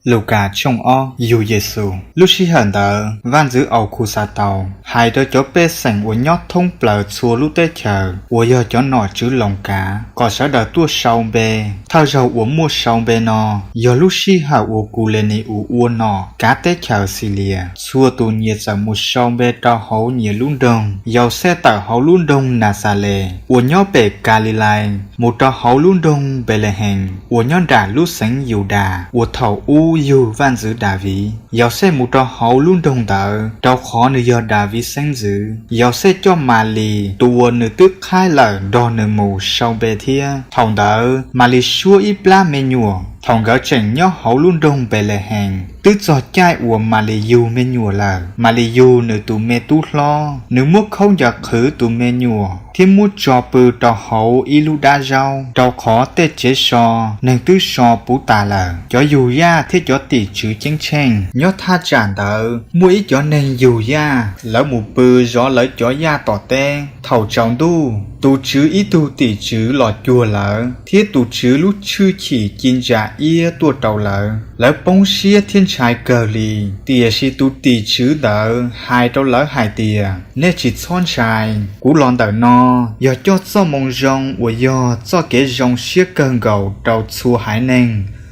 Lukas tshooj ob. Yug Yes Xus. Lub sij hawm ntawd Vaj ntxwv Aus Khus Xas Taus hais rau cov pej xeem uas nyob thoob plaws txhua lub teb chaws uas yog cov nom tswv Loos kav kom sawv daws tuaj sau npe. Thawj zaug uas muaj sau npe no yog lub sij hawm uas Kus Les Nis Us ua nom kav teb chaws Xis Li as. Txhua tus nyias txawm mus sau npe rau hauv nyias lub nroog. Yauxej tawm hauv lub nroog Nas Xas Les uas nyob pem Kas Lis Lais mus rau hauv lub nroog Npes Les Hees uas nyob nram lub xeev Yus Das uas thaum ub yug Vaj ntxwv Das Viv. Yauxej mus rau hauv lub nroog ntawd rau qhov nws yog Das Viv xeeb ntxwv. Yauxej coj Mas Lis tus uas nws twb qhaib lawm nrog nws mus sau npe thiab. Thaum ntawd Mas Lis suab ib plab me nyuam. Thaum nkawd tseem nyob hauv lub nroog Npes Les Hees, twb txog caij uas Mas Lis yug me nyuam lawm. Mas Lis yug nws tus me tub hlob, nws muab khaub ncaws qhwv tus me nyuam thiab muab tso pw rau hauv ib lub dab zaub, rau qhov tej tsev so neeg twb so puv tas lawm. Cov yug yaj thiab cov tim tswv ceeb tsheej nyob thaj tsam ntawd muaj ib cov neeg yug yaj, lawv mus pw zov lawv cov yaj tom teb. Thaum tsaus ntuj, tus Tswv ib tug tim tswv los cuag lawv, thiab tus Tswv lub hwj chim ci ntsa iab tuaj rau lawv. Lawv poob siab thiab ntshai kawg li. Tiam sis tus tim tswv ntawd hais rau lawv hais tias, Nej tsis txhob ntshai. Kuv los ntawm no yog coj txoj moo zoo uas yog txoj kev zoo siab kawg nkaus rau txhua haiv neeg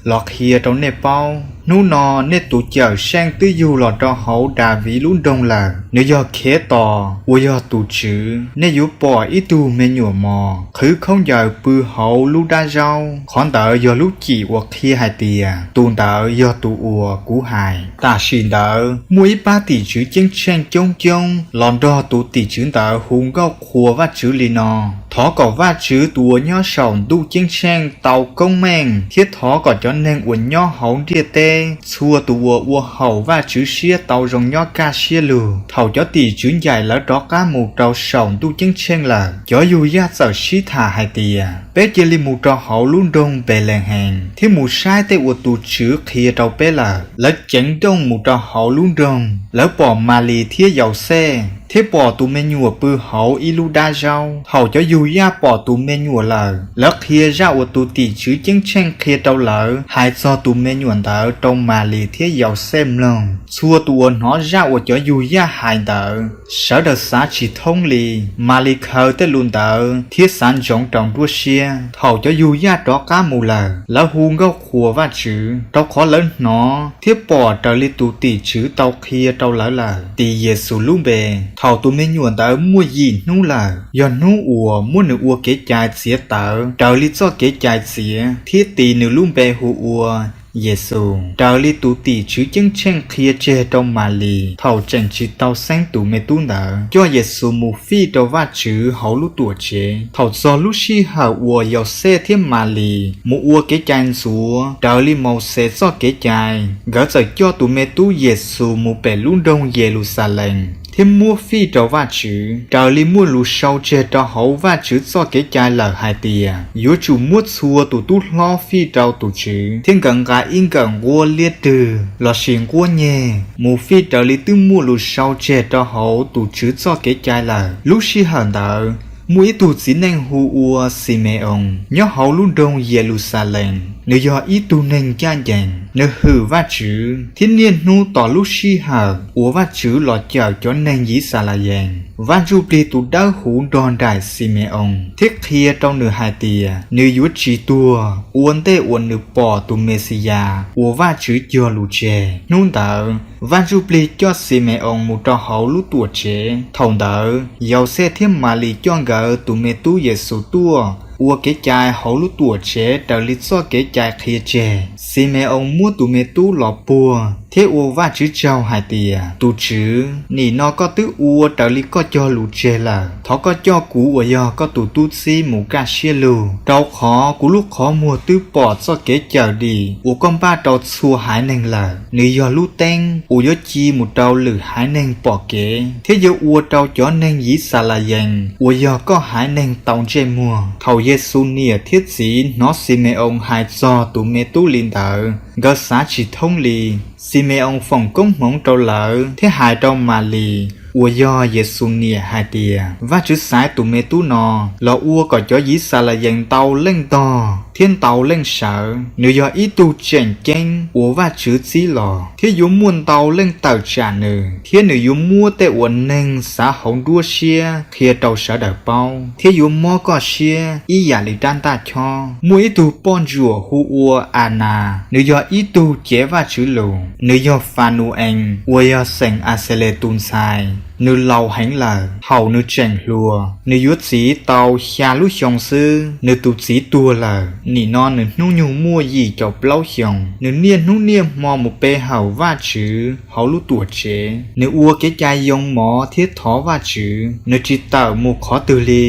los qhia rau nej paub. Hnub no nej tus Cawmseej twb yug los rau hauv Das Viv lub nroog lawm. Nws yog Khetos uas yog tus Tswv. Nej yuav pom ib tug me nyuam mos qhwv khaub ncaws pw hauv lub dab zaub. Qhov ntawd yog lub cim uas qhia hais tias tus ntawd yog tus uas kuv hais. Tam sim ntawd muaj ib pab tim tswv ceeb tsheej coob coob los nrog tus tim tswv ntawd hu nkauj qhuas Vajtswv li no: Thov kom Vajtswv tus uas nyob saum ntuj ceeb tsheej tau koob meej, thiab thov kom cov neeg uas nyob hauv ntiaj teb txhua tus uas ua haum Vajtswv siab tau zoo nyob kaj siab lug. Thaum cov tim tswv ncaim lawv rov qab mus rau saum ntuj ceeb tsheej lawm, cov yug yaj txawm sib tham hais tias, Peb cia li mus rau hauv lub nroog Npes Les Hees thiab mus saib tej uas tus Tswv qhia rau peb lawm. Lawv ceev nrooj mus rau hauv lub nroog. Lawv pom Mas Lis thiab Yauxej, thiab pom tus me nyuam pw hauv ib lub dab zaub. Thaum cov yug yaj pom tus me nyuam lawm, lawv qhia zaj uas tus tim tswv ceeb tsheej qhia rau lawv hais txog tus me nyuam ntawd rau Mas Lis thiab Yauxej mloog. Txhua tus uas hnov zaj uas cov yug yaj hais ntawd, sawv daws xav tsis thoob li. Mas Lis khaws tej lus ntawd thiab xav ntsoov rau nruab siab. Thaum cov yug yaj rov qab mus lawm, lawv hu nkauj qhuas Vajtswv, rau qhov lawv hnov thiab pom raws li tus tim tswv tau qhia rau lawv lawm, tis Yes Xus lub npe. Thaum tus me nyuam ntawd muaj yim hnub lawm, yog hnub uas muab nws ua kev cai txiav tawv raws li txoj kev cai txiav, thiab tis nws lub npe hu ua Yes Xus, raws li tus tim tswv ceeb tsheej qhia tseg rau Mas Lis thaum tseem tsis tau xeeb tus me tub ntawd, coj Yes Xus mus fij rau Vajtswv hauv lub Tuamtsev. Thaum txog lub sij hawm uas Yauxej thiab Mas Lis mus ua kev cai ntxuav raws li Mauxes txoj kev cai, nkawd txawm coj tus me tub Yes Xus mus pem lub nroog Yes Lus Xas Lees thiab muab fij rau Vajtswv, raws li muaj lus sau tseg rau hauv Vajtswv txoj kev cai lawm hais tias, Yuav tsum muab txhua tus tub hlob fij rau tus Tswv, thiab nkawd nqa ib nkawm nquab liab rwg lossis nquab nyeg mus fij raws li twb muaj lus sau tseg rau hauv tus Tswv txoj kev cai lawm. Lub sij hawm ntawd muaj ib tug txiv neej hu ua Xime-oos nyob hauv lub nroog Yes Lus Xas Lees. Nws yog ib tug neeg ncaj ncees, nws hwm Vajtswv thiab niaj hnub tos lub sij hawm uas Vajtswv los cawm cov neeg Yixalayees. Vaj Ntsujplig tus Dawbhuv nrog nraim Xime-oos thiab qhia rau nws hais tias nws yuav tsis tuag ua ntej uas nws pom tus Mexiyas uas Vajtswv cog lus tseg. Hnub ntawd Vaj Ntsujplig coj Xime-oos mus rau hauv lub Tuamtsev. Thaum ntawd Yauxej thiab Mas Lis coj nkawd tus me tub Yes Xus tuaj ua kev cai hauv lub Tuamtsev raws li txoj kev cai qhia tseg. Xime-oos muab tus me tub los puag thiab ua Vajtswv tsaug hais tias, Tus Tswv, nim no koj twb ua raws li koj cog lus tseg lawm. Thov koj coj kuv uas yog koj tus tub txib mus kaj siab lug, rau qhov kuv lub qhov muag twb pom txoj kev cawm dim uas koj npaj rau txhua haiv neeg lawm. Nws yog lub teeb uas yuav ci mus rau lwm haiv neeg pom kev thiab yuav ua rau cov neeg Yixalayees uas yog koj haiv neeg tau ntsej muag. Thaum Yes Xus niam thiab txiv hnov Xime-oos hais txog tus me tub li ntawd, nkawd xav tsis thoob li. Xime-oos foom koob hmoov rau lawv thiab hais rau Mas Lis uas yog Yexus niam hais tias, Vajtswv xaiv tus me tub no los ua kom cov Yixalayees ntau leej ntog thiab ntau leej sawv. Nws yog ib tug tseem ceeb uas Vajtswv txib los, thiab yuav muaj ntau leej tawm tsam nws, thiab nws yuav muab tej uas neeg xav hauv nruab siab qhia rau sawv daws paub, thiab yuav mob koj siab ib yam li rab ntaj chob. Muaj ib tug poj ntsuam hu ua Anas, nws yog ib tug cev Vajtswv lus, nws yog Phanus-ees uas yog xeem Axeles tus ntxhais. Nws laus heev lawm, thaum nws tseem hluas, nws yuav txiv tau xya lub xyoo xwb, nws tus txiv tuag lawm. Nim no nws hnub nyoog muaj yim caum plaub xyoos. Nws niaj hnub niaj hmo mus pe hawm Vajtswv hauv lub Tuamtsev. Nws ua kev cai yoo mov thiab thov Vajtswv, nws tsis tawm mus qhov twg li.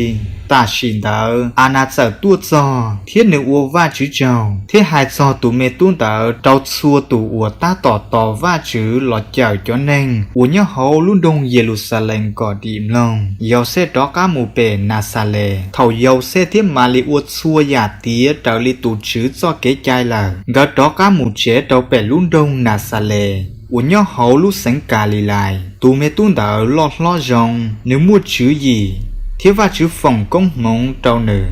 Tam sim ntawd Anas txawm tuaj txog thiab nws ua Vajtswv tsaug, thiab hais txog tus me tub ntawd rau txhua tus uas tab tom tos Vajtswv los cawm cov neeg uas nyob hauv lub nroog Yeluxalees kom dim mloog. Yauxej rov qab mus pem Naxales. Thaum Yauxej thiab Malis ua txhua yam tiav raws li tus Tswv txoj kev cai lawm, nkawd rov qab mus tsev rau pem lub nroog Naxales uas nyob hauv lub xeev Kalilais. Tus me tub ntawd loj hlob zoo, nws muaj tswv yim, thiab Vajtswv foom koob hmoov rau nws.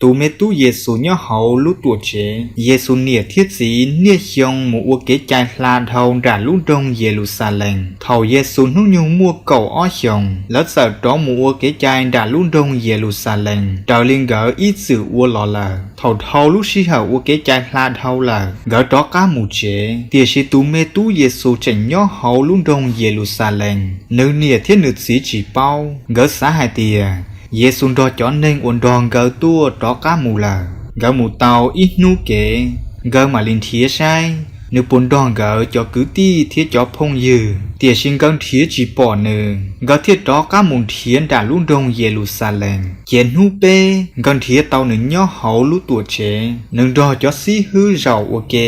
Tus me tub Yexus nyob hauv lub Tuamtsev. Yexus niam thiab txiv niaj xyoo mus ua kev cai hla dhau nram lub nroog Yeluxalees. Thaum Yexus hnub nyoog muaj kaum ob xyoos, lawv txawm rov mus ua kev cai nram lub nroog Yeluxalees raws li nkawd ib txwm ua los lawm. Thaum dhau lub sij hawm ua kev cai hla dhau lawm, nkawd rov qab mus tsev. Tiam sis tus me tub Yexus tseem nyob hauv lub nroog Yeluxalees, nws niam thiab nws txiv tsis paub. Nkawd xav hais tias, Yexus nrog cov neeg uas nrog nkawd tuaj rov qab mus lawm. Nkawd mus tau ib hnub kev, nkawd mam li nrhiav saib nws puas nrog nkawd cov kwv tij thiab cov phooj ywg, tiam sis nkawd nrhiav tsis pom nws. Nkawd thiaj rov qab mus nrhiav nram lub nroog Yeluxalees. Ces hnub peb, nkawd nrhiav tau nws nyob hauv lub Tuamtsev, nws nrog cov xib hwb zaum ua ke.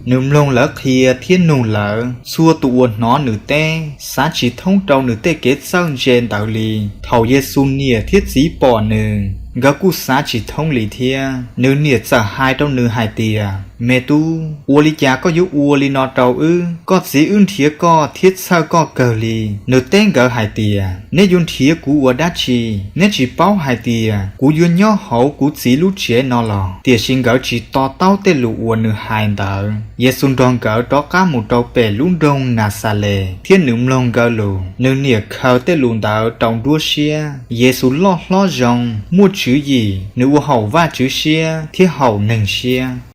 Nws mloog lawv qhia thiab nug lawv. Txhua tus uas hnov nws teb xav tsis thoob rau nws tej kev txawj ntse ntawd li. Thaum Yexus niam thiab txiv pom nws, nkawd kuj xav tsis thoob li thiab. Nws niam txawm hais rau nws hais tias, Me tub, ua li cas koj yuav ua li no rau wb? Koj txiv wb nrhiav koj thiab txhawj koj kawg li. Nws teb nkawd hais tias, Neb yuav nrhiav kuv ua dab tsi? Neb tsis paub hais tias kuv yuav nyob hauv kuv txiv lub tsev no los? Tiam sis nkawd tsis to taub tej lus uas nws hais ntawd. Yexus nrog nkawd rov qab mus rau pem lub nroog Naxales, thiab nws mloog nkawd lus. Nws niam khaws tej lus ntawd rau nruab siab. Yexus loj hlob zoo, muaj tswv yim, nws ua haum Vajtswv siab thiab haum neeg siab.